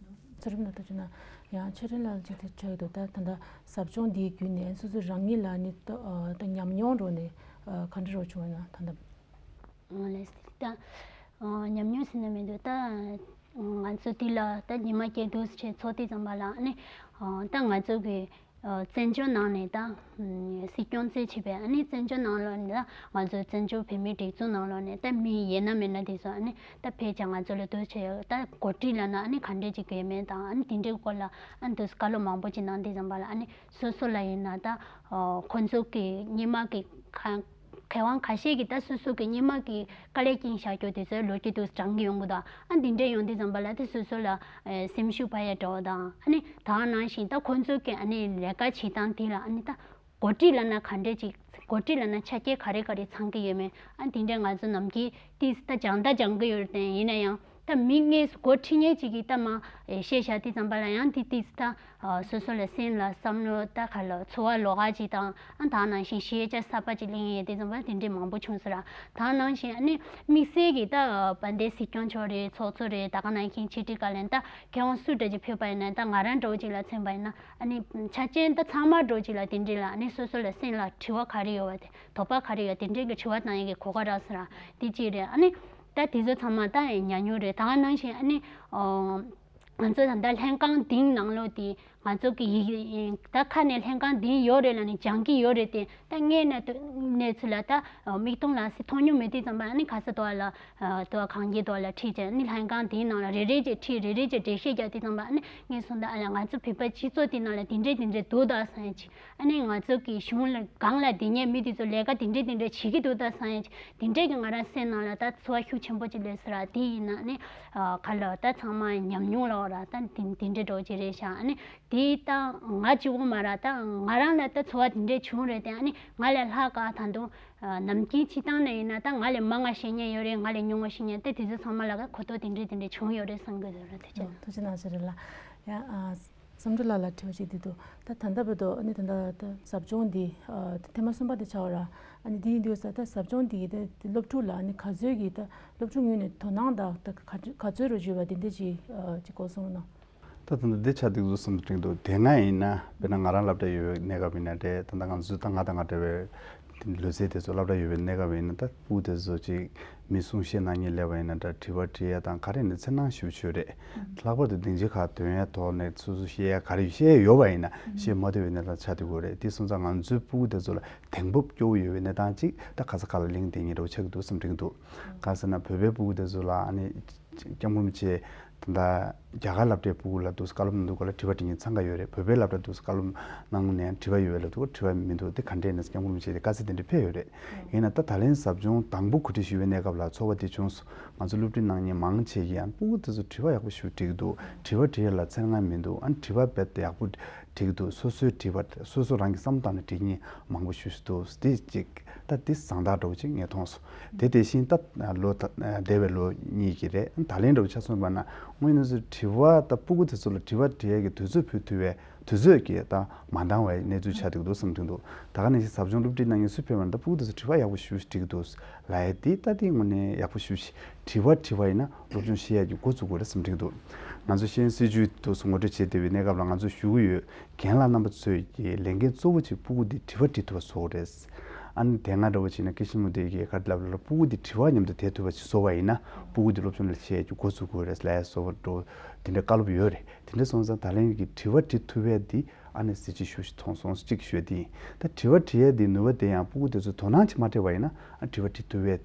ཚུལ་ཁྲིམས་ལགས་ཐུགས་རྗེ་གནང་། ཡང་ཆོས་སྒྲོན་ལགས་ཅིག་དེ་ཆགས་ཡོད་དོ། ད་ད་ལྟ་ཟབ་སྦྱོང་འདིའི་བརྒྱུད་ནས་སོ་སོ་རང་ཉིད་ལ་ནི་ད་ཨ་ད་ཉམས་མྱོང་རོ་ནས་ཨ་ག་འདྲ་རོ་བྱུང་ཡོད་ན་ད་ལྟ། ཨ་ལགས་སོ། ད་ཨ་ཉམས་མྱོང་ཟེར་ན་མི་འདུག་ད་ང་ཚོ་འདི་ལ་ད་ཉི་མ་བརྒྱད་དུ་ཆེད་ཚོགས་དུས་ཙམ་པ་ལ་ཨ་ནི་ཨ་ད་ང་ཚོ་གི་ཨ་བཙན་བྱོལ་ནང་ནས་ད་ཨ་སྲིད་སྐྱོང་རྩོད་བྱས་པའི་ཨ་ནི་བཙན་བྱོལ་ནང་ལོགས་ནས་ད་ང་ཚོ་བཙན་བྱོལ་བོད་མིའི་སྒྲིག་འཛུགས་ནང་ལོགས་ནས་ད་མི་ཡིན་ན་མིན་ན་དེ་ཚོ་ཨ་ནི་ད་ཕལ་ཆེར་ང་ཚོ་ལ་འདུ་བྱས་ཡོད། ད་འགོ་ཁྲིད་ལབ་ན་ཨ་ནི་ག་འདྲས་ཅིག་དགོས་མིན་དང་ཨ་ནི་དེ་འདྲའི་སྐོར་ལ་ཨ་ནི་དུས་བཀའ་སློབ་མང་པོ་ཅིག་གནང་དུས་ཙམ་པ་ལ་ཨ་ནི་སོ་སོ་ལ་ཡིན་ན་ད་ཨ་ཁོང་ཚོ་གི་སྔོན་མ་གི་ཁ་མཁས་དབང་ཁ་ཤས་ཀྱིས་ད་སོ་སོ་གི་སྔོན་མ་གི་དཀའ་ལས་བསྐྱོན་བཞག་རྒྱུ་དེ་ཚོའི་ལོ་རྒྱུས་དུ་དྲངས་ཀྱི་ཡོང་གི་འདུག་ཨ་འདི་འདྲས་ཡོང་དུས་ཙམ་པ་ལ་དེ་སོ་སོ་ལ་ཨེ་སེམས་ཤུགས་སྤར་ཡ་འདྲ་བོ་དང་ཨ་ནི་ད་ག་ནང་བཞིན་ད་ཁོང་ཚོ་གི་ཨ་ནི་ལས་ཀ་བྱེད་སྟངས་དེ་ལ་ཨ་ནི་ད་འགོ་ཁྲིད་ལབ་ན་ག་འདྲས་ཅིག་འགོ་ཁྲིད་ལབ་ན་ཆ་རྐྱེན་ག་རེ་ག་རེ་ཚང་གི་ཡོད་མེད་ཨ་འདི་འདྲས་ང་ཚོ་ནམ་རྒྱུན་ཏིས་ད་སྦྱང་ད་སྦྱང་གི་ཡོད་རེད་དེ། ཡིན་ན་ཡང་ད་མི་ངེས་སུ་འགོ་ཁྲིད་མཁན་ཅིག་གིས་ད་མ་ཨེ་བཤད་བཞག་དུས་ཙམ་པ་ལ་ཡང་དེ་ཏིས་ད་ཨ་སོ་སོ་ལ་སེམས་ལ་བསམ་བློ་ད་ག་ལ་ཚོར་བ་ལོགས་ཀ་ཅིག་དང་ཨ་ད་ནང་བཞིན་ཤེས་བྱ་གསར་པ་ཅིག་ལེན་ཡས་དེ་ཙམ་པ་དེ་འདྲས་མང་པོ་བྱུང་ཟེར་ར། ད་ནང་བཞིན་ཨ་ནི་དམིགས་བསལ་གྱི་ད་བན་དེ་སྲིད་སྐྱོང་མཆོག་རེད། ཚོགས་གཙོ་རེད། ད་ག་ནང་བཞིན་ཕྱི་དྲིལ་བཀའ་བློན་ད་མཁས་དབང་སུ་འདྲ་ཅིག་ཕེབས་པ་ཡིན་ན་ད་ང་རང་འདྲ་བོ་ཅིག་ལ་མཚོན་པ་ཡིན་ན་ཨ་ནི་ཆ་རྐྱེན་ད་ཚང་མ་འདྲ་བོ་ཅིག་ལ་དེ་འདྲས་ལ་ཨ་ནི་སོ་སོ་ལ་སེམས་ལ་དྲི་བ་ག་རེ་ཡོད་པ་དེ་དོགས་པ་ག་རེ་ཡོད་དེ་འདྲས་ཀྱི་དྲི་བ་བཏང་ཡས་ཀྱི་གོ་སྐབས་རག་ཟེར་ར་དེ་གཅིག་རེད། ཨ་ནི་ད་དེ་ཚོ་ཚང་མ་ད་ཉམས་མྱོང་རེད། ད་ག་ནང་བཞིན་ཨ་ནི་ཨོ། ང་ཚོ་ད་ལྟ་ལྷན་ཁང་འདིའི་ནང་ལོགས་དེ་ང་ཚོ་གི་ཡིག་ད་ཁ་ནས་ལྷན་ཁང་འདི་ཡོད་རེད་ལབ་ནས་སྦྱང་གི་ཡོད་རེད་དེ། ད་སྔོན་ནས་དུ་གནས་ཚུལ་ལ་ད་མིག་མཐོང་ལག་ཟིན་མཐོང་མྱོང་མེད་དུས་ཙམ་པ་ཨ་ནི་ཁ་ས་དོ་བ་ལ་དོ་བ་གང་གི་དོ་བ་ལ་ཁྲིད་བྱས་ཨ་ནི་ལྷན་ཁང་འདིའི་ནང་ལ་རེ་རེ་བྱས་ཁྲིད་རེ་རེ་བྱས་འགྲེལ་བཤད་རྒྱག་དུས་ཙམ་པ་ཨ་ནི་ངས་སོང་ད་ཨ་ལ་ང་ཚོ་བོད་པ་སྤྱི་ཚོགས་འདི་ནང་ལ་དེ་འདྲས་དེ་འདྲས་འདུག་ད་བསམ་ཡ་ཅིག་ཨ་ནི་ང་ཚོ་གི་གཞུང་ལ་སྒང་ལ་དེ་ཉེ་མི་དེ་ཚོ་ལས་ཀ་དེ་འདྲས་དེ་འདྲས་བྱེད་ཀྱི་འདུག་ད་བསམ་ཡ་ཅིག་དེ་འདྲས་ཀྱི་ང་རང་སེམས་ནང་ལ་ད་ཚོར་བ་ཤུགས་ཆེན་པོ་ཅིག་སླེབས་སོང་ར། དེ་ཡིན་ན་ནི་ག་ལ་ད་ཚང་མ་ཉམས་མྱོང་ལ་འོ་ར་ད་དེ་དེ་འདྲས་འགྲོ་ཅིག་རེད་ཤག་ཨ་ནི་དེ་ད་ང་གཅིག་པོ་མ་ར་ད་ང་རང་ལ་ད་ཚོར་བ་དེ་འདྲས་བྱུང་རེད་དེ། ཨ་ནི་ང་ལས་ལྷག་ག་ད་དུང་ནམ་རྒྱུན་སྤྱིར་བཏང་ནས་ཡིན་ན་ད་ང་ལས་མང་བ་ཤེས་མཁན་ཡོད་རེད། ང་ལས་ཉུང་བ་ཤེས་མཁན་ད་དེ་ཚོ་ཚང་མ་ལ་ག་གོ་རྟོགས་དེ་འདྲས་དེ་འདྲས་བྱུང་ཡོད་རེད་བསམ་གི་འདུག་ར། ཐུགས་རྗེ་གནང་། ཐུགས་རྗེ་གནང་། བྱེད་རེད་ལ་ཡ། བསམ་གྲུབ་ལགས་ལ་དྲི་བ་ཞིག་འདི་འདུག་ད་ད་ལྟ་བར་དུ་ཨ་ནི་ད་ལྟ་ད་ཟབ་སྦྱོང་འདི་ཨ་ཐེངས་མ་གསུམ་པ་དེ་ཆགས་པ་ར། ཨ་ནི་འདི་ཡིན་དུས་ས་ད་ཟབ་སྦྱོང་འདི་ད་སློབ་ཕྲུག་ལ་ཨ་ནི་ག་ཚོད་ཀྱི་ད་སློབ་ཕྲུག་ངོས་ནས་དོ་སྣང་དང་ད་ག་ག་ཚོད་རོ་བྱུང་བ་དེ་འདྲ་ཅིག་ཨ་ཅིག་གོ་སོང་ན། ད་ད་ལྟ་འདི་ཆགས་འདུག་བཟོ་བསམ་དྲན་འདུག་དེ་སྔ་ཡིན་ན་དཔེར་ན་ང་རང་སློབ་གྲྭ་ཡོད་པའི་གནས་སྐབས་ཡིན་ན་འདྲ། ད་ལྟ་ང་ཚོ་ད་ང་དང་ང་འདྲ་བའི་ལོ་ཚད་དེ་ཚོ་སློབ་གྲྭ་ཡོད་པའི་གནས་སྐབས་ཡིན་ན་ད་སྤུ་གུ་དེ་ཚོ་ཅིག་མི་གསུང་བཤད་གནང་མཁན་སླེབས་པ་ཡིན་ན་འདྲ། དྲི་བ་དྲི་ཡ་དང་ག་རེ་ནས་འཚེར་སྣང་ཞེ་པོ་ཅིག་ཡོད་རེད། ལྷག་པར་དུ་སྡིངས་ཆ་ཁག་ཐོན་ཡ་ཐོག་ནས་སོ་སོ་བཤད་ཡ་ག་རེ་བཤད་ཡ་ཡོད་པ་ཡིན་ན་བཤད་མ་ཐུབ་པའི་གནས་སྟངས་ཆགས་བསྡད་ཡོད་རེད། དེ་སོང་ཙང་ང་ཚོའི་སྤུ་གུ་དེ་ཚོ་ལ་དེང་ཕོབ་སྐྱོ་བོ་ཡོད་པའི་གནས་སྟངས་ཅིག་ད་ག་ས་ག་ལ་གླེང་བསྡད་མཁན་འདྲ་བོ་ཆགས་ཀྱི་འདུག་བསམ་དྲན་གྱི་འདུག་གང་ཟེར་ན་བོད་པའི་སྤུ་གུ་དེ་ཚོ་ལ་ཨ་ནི་སྐྱབས་མགོན་རིན་པོ་ཆེ་ད་ལྟ་རྒྱ་གར་སློབ་གྲྭའི་སྤུ་གུ་ལ་འདུག་སེ་བཀའ་སློབ་གནང་དུས་སྐབས་ལ་དྲི་བ་དྲི་མཁན་འཚང་ཁ་ཡོད་རེད། བོད་པའི་སློབ་གྲྭ་འདུག་སེ་བཀའ་སློབ་གནང་ནས་དྲི་བ་ཡོད་པའི་ལབ་དུས་དྲི་བ་མི་འདུག་དེ་ག་འདྲས་ནས་སྐྱབས་མགོན་རིན་པོ་ཆེ་དེ་དཀའ་ཚེགས་དེ་འདྲ་ཕེབས་ཡོད་རེད། ཡིན་ན་ད་ད་ལན་ཟབ་སྦྱོང་དང་པོ་གོ་སྒྲིག་ཞུ་བའི་གནས་སྐབས་ལ་ཚོར་བ་དེ་བྱུང་སོང་། ང་ཚོ་སློབ་ཁྲིད་གནང་མཁན་མང་ཆེ་གིས་ཡང་སྤུ་གུ་དེ་ཚོ་དྲི་བ་ཡག་པོ་ཞེ་པོ་དྲི་གི་འདུག་དྲི་བ་དྲི་ཡ་ལ་འཚེར་སྣང་མི་འདུག་ཨ་ནི་དྲི་བ་རྦད་དེ་ཡག་པོ་དྲི་གི་འདུག་སོ་སོའི་དྲི་བ་སོ་སོ་རང་གི་བསམ་བཏང་ནས་དྲི་མཁན་མང་པོ་ཞེ་པོ་འདུག་དེ་གཅིག་ད་དེ་བཟང་རྟགས་འདྲ་བོ་ཅིག་ངས་མཐོང་སོང་། དེ་དེ་བཞིན་ད་ལོ་ད་འདས་པའི་ལོ་གཉིས་ཀྱི་རེད། ད་ལན་འདྲ་བོ་ཆ་མཚོན་པ་ན་དངོས་གནས་སུ་དྲི་བ་ད་སྤུ་གུ་དེ་ཚོ་ལ་དྲི་བ་དྲི་ཡ་གི་དུས་ཚོད་ཕུལ་ཐུབ་པའི་དུས་ཚོད་ཀྱིས་ད་མ་འདང་བའི་གནས་ཚུལ་ཆགས་འདུག་འདུག་བསམ་གྱི་འདུག་ད་ག་ནང་བཞིན་ཟབ་སྦྱོང་སློབ་ཁྲིད་གནང་མཁན་སུ་ཕེབས་པ་ན་ད་སྤུ་གུ་དེ་ཚོ་དྲི་བ་ཡག་པོ་ཞེ་པོ་ཞིག་དྲི་གི་འདུག་ལབ་ཡ་དེ་ད་དེ་དངོས་གནས་ཡག་པོ་ཞེ་པོ་ཞིག་དྲི་བ་དྲི་བ་ཡིན་ན་སློབ་སྦྱོང་ཤེས་ཡ་གི་འགོ་བཙུགས་དགོས་རེད་བསམ་གྱི་འདུག་ང་ཚོ་ཤེས་ཡོན་སྲིད་བྱུས་དེ་ཚོ་ངོ་སྤྲོད་བྱེད་བསྡད་པའི་གནས་སྐབས་ལ་ང་ཚོ་ཞུ་གི་ཡོད། རྒན་ལགས་རྣམ་པ་ཚོས་ཀྱི་ལས་འགན་གཙོ་བོ་གཅིག་སྤུ་གུ་འདི་དྲི་བ་དྲི་ཐུབ་པ་བཟོ་དགོས་རེད། ཨ་ནི་དེ་སྔ་འདྲ་བོ་བྱས་ན་སྐད་ཆ་མུ་དེ་གི་ག་རེ་ལབ་ལབ་སྤུ་གུ་འདི་དྲི་བ་མཉམ་དུ་དེ་ཐུབ་པ་ཞིག་བཟོ་བ་ཡིན་ན་སྤུ་གུ་འདི་སློབ་སྦྱོང་ལ་བྱེད་ཀྱི་འགོ་ཚུགས་དགོས་རེད་ལབ་ཡ་བཟོ་བ་འགྲོ་དེ་འདྲའི་བཀའ་སློབ་ཡོད་རེད། དེ་འདྲ་སོང་ཙང་ད་ལན་གྱི་དྲི་བ་དྲི་ཐུབ་ཡ་འདི་ཨ་ནི་གཟི་བརྗིད་ཞུ་ཞིག་མཐོང་སོང་གཅིག་ཞུ་ཡ་འདི་ཡིན། ད་དྲི་བ་དྲི་ཡ་འདི་ནུས་པ་དེ་ཡང་སྤུ་གུ་དེ་ཚོ་དོ་སྣང་ཅིག་མ་སྤྲད་པ་ཡིན་ན་ཨ་དྲི་བ་དྲི་ཐུབ་ཡ་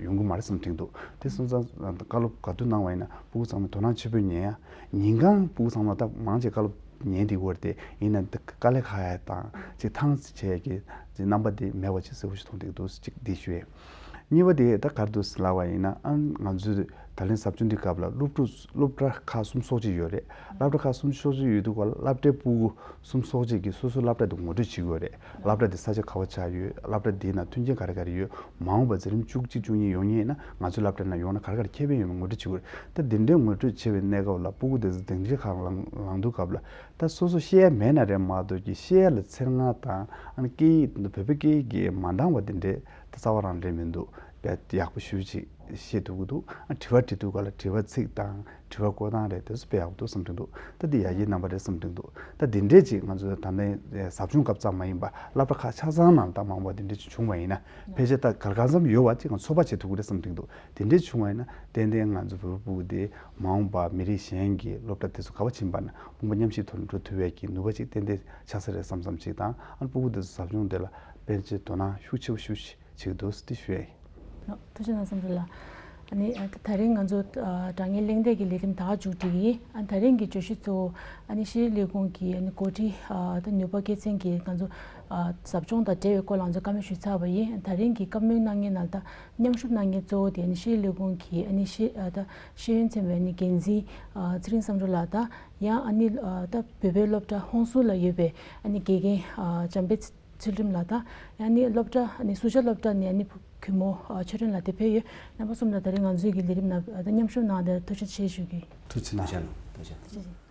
ཡོང་གི་མ་རེད་བསམ་དྲན་འདུག་དེ་སོང་ཙང་བཀའ་སློབ་ག་དུས་གནང་བ་ཡིན་ན་སྤུ་གུ་ཚང་མས་དོ་སྣང་ཆེན་པོས་ཉན་ཡ། ཉིན་གང་སྤུ་གུ་ཚང་མ་ད་མང་ཆེ་བཀའ་སློབ་ཉན་བསྡད་ཡོད་རེད་དེ། ཡིན་ན་འདི་དཀའ་ལས་ཁག་ཡ་དང་ཅིག་ཐང་ཅིག་བྱེད་ཡ་གི་ཅིག་རྣམ་པ་དེ་མེད་པ་ཅིག་གསལ་པོ་ཞིག་མཐོང་བསྡད་འདུག་ཅིག་འདི་ཞུ་ཡས། གཉིས་པ་དེ་ད་ག་རེ་འདུག་ཟེར་ལབ་པ་ཡིན་ན་ཨ་ང་ཚོས་ད་ལན་ཟབ་སྦྱོང་འདི་སྐབས་ལ་སློབ་ཕྲུག་སློབ་གྲྭ་ཁག་གསུམ་སོགས་ཅིག་ཡོད་རེད། སློབ་གྲྭ་ཁག་གསུམ་སོགས་ཅིག་ཡོད་དུས་སློབ་གྲྭའི་སྤུ་གུ་གསུམ་སོགས་ཅིག་གིས་སོ་སོའི་སློབ་གྲྭ་དེ་ངོ་སྤྲོད་བྱེད་ཀྱི་ཡོད་རེད། སློབ་གྲྭ་དེ་ས་ཆ་ག་པར་ཆགས་ཡོད། སློབ་གྲྭ་དེའི་ནང་མཐུན་རྐྱེན་ག་རེ་ག་རེ་ཡོད། མ་འོངས་པ་འཛིན་རིམ་བཅུ་གཅིག་བཅུ་གཉིས་ཡོང་མཁན་ཡིན་ན་ང་ཚོའི་སློབ་གྲྭའི་ནང་ཡོང་ན་ག་རེ་ག་རེ་ཁེ་ཕན་ཡོད་མེད་ངོ་སྤྲོད་བྱེད་ཀྱི་ཡོད་རེད། ད་དེ་འདྲའི་ངོ་སྤྲོད་བྱེད་པའི་གནས་སྐབས་ལ་སྤུ་གུ་དེ་ཚོ་སྡིངས་ཆ་ཁག་ལངས་ལངས་དུས་སྐབས་ལ་ད་སོ་སོ་བཤད་ཡ་མེད་ན་རེད་མ་གཏོགས་ཀྱི་བཤད་ཡ་ལ་འཚེར་སྣང་དང་ཨ་ནི་སྐད་ཡིག་བོད་པའི་སྐད་ཡིག་གི་མ་འདང་བ་དེ་འདྲའི་ད་རྩ་བ་རང་སླེབས་མི་འདུག་དཔེ་ཡག་པོ་ཞེ་པོ་ཅིག་ཤེས་ཐུབ་ཀྱི་འདུག་དྲི་བ་དྲི་དུས་ག་ལ་དྲི་བ་ཚིག་དང་དྲི་བ་བཀོད་སྟངས་རེད། དེ་ཚོ་དཔེ་ཡག་པོ་འདུག་བསམ་གྱི་འདུག་ད་འདི་ཡར་རྒྱས་གནང་པ་རེད་བསམ་གྱི་འདུག་ད་འདི་འདྲས་ཅིག་ང་ཚོ་ད་ལྟ་ཟབ་སྦྱོང་སྐབས་ཙམ་མ་ཡིན་པ་སློབ་གྲྭ་ཁག་ཆ་ཚང་ནང་ད་མང་པོ་འདི་འདྲས་ཅིག་བྱུང་བ་ཡིན་ན་ཕལ་ཆེར་ད་ག་ལ་གང་འཚམ་ཡོད་པ་ཅིག་ང་ཚོ་ཚོད་དཔག་བྱེད་ཐུབ་ཀྱི་རེད་བསམ་གྱི་འདུག་དེ་འདྲས་བྱུང་བ་ཡིན་ན་ཏན་ཏན་ང་ཚོ་བོད་པ་ཕྲུ་གུ་དེ་མ་འོངས་པ་མི་རིགས་གཞན་གྱི་སློབ་གྲྭ་དེ་ཚོ་ག་པར་ཕྱིན་པ་ན་དཔུང་པ་མཉམ་གཤིབ་ཐོག་ནས་འགྲོ་ཐུབ་པའི་གི་ནུས་པ་ཅིག་ཏན་ཏན་ཆགས་ས་རེད་བསམ་བསམ་ཅིག་དང་། ཨ་ནི་ཕྲུ་གུ་དེ་ཚོ་ཟབ་སྦྱོང་དེ་ལ་ཕལ་ཆེར་དོ་སྣང་ཤུགས་ཆེ་བོ་ཤུགས་ཆེ་བྱེད་ཀྱི་འདུག་ཟེར་དེ་ཞུ་ཡ་ཡིན། ཐུགས་རྗེ་གནང་བསམ་གྲུབ་ལགས། ཨ་ནི་ཨ་ད་ད་རིང་ང་ཚོ་ཨ་དྲ་བརྙན་གླེང་སྟེགས་ཀྱི་ལས་རིམ་ད་ག་མཇུག་སྒྲིལ་གྱི་ཡིན། ཨ་ད་རིང་གི་བརྗོད་གཞི་གཙོ་བོ་ཨ་ནི་ཤེས་རིག་ལས་ཁུངས་ཀྱི་ཨ་ནི་འགོ་ཁྲིད་ཨ་ད་ནུས་པ་སྐྱེད་ཚན་གྱིས་ང་ཚོ་ཨ་ཟབ་སྦྱོང་དང་འབྲེལ་བའི་སྐོར་ལ་ང་ཚོ་བཀའ་མོལ་ཞུས་ཚར་བ་ཡིན། ད་རིང་གི་བཀའ་མོལ་གནང་མཁན་ནང་ལ་ད་མཉམ་ཞུགས་གནང་མཁན་གཙོ་བོ་དེ་ཨ་ནི་ཤེས་རིག་ལས་ཁུངས་ཀྱི་ཨ་ནི་ཤེས་ཨ་ད་ཤེས་ཡོན་ཚན་པའི་ཨ་ནི་འགན་འཛིན་ཨ་ཚེ་རིང་བསམ་གྲུབ་ལགས་དང་། ཡང་ཨ་ནི་ཨ་ད་བོད་པའི་སློབ་གྲྭ་ཧོང་སུ་ལ་ཡོད་པའི་ཨ་ནི་དགེ་རྒན་ཨ་འཇམ་དཔལ་ཚུལ་ཁྲིམས་ལགས་དང་། ཡང་ཨ་ནི་སློབ་གྲྭ་ཨ་ནི་སུ་ཇཱ་སློབ་གྲྭ་ནས་ཨ་ནི་བུ་གུས་མོ་ཨ་ཆོས་སྒྲོན་ལགས་དེ་ཕེབས་ཡོད། རྣམ་པ་གསུམ་ལ་ད་རིང་ང་ཚོའི་གི་ལས་རིམ་ནང་ཨ་ད་མཉམ་ཞུགས་གནང་བར་ཐུགས་རྗེ་ཆེ་ཞུ་གི། ཐུགས་རྗེ་གནང་། ཐུགས་རྗེ་གནང་། ཐུགས་རྗེ་ཆེ།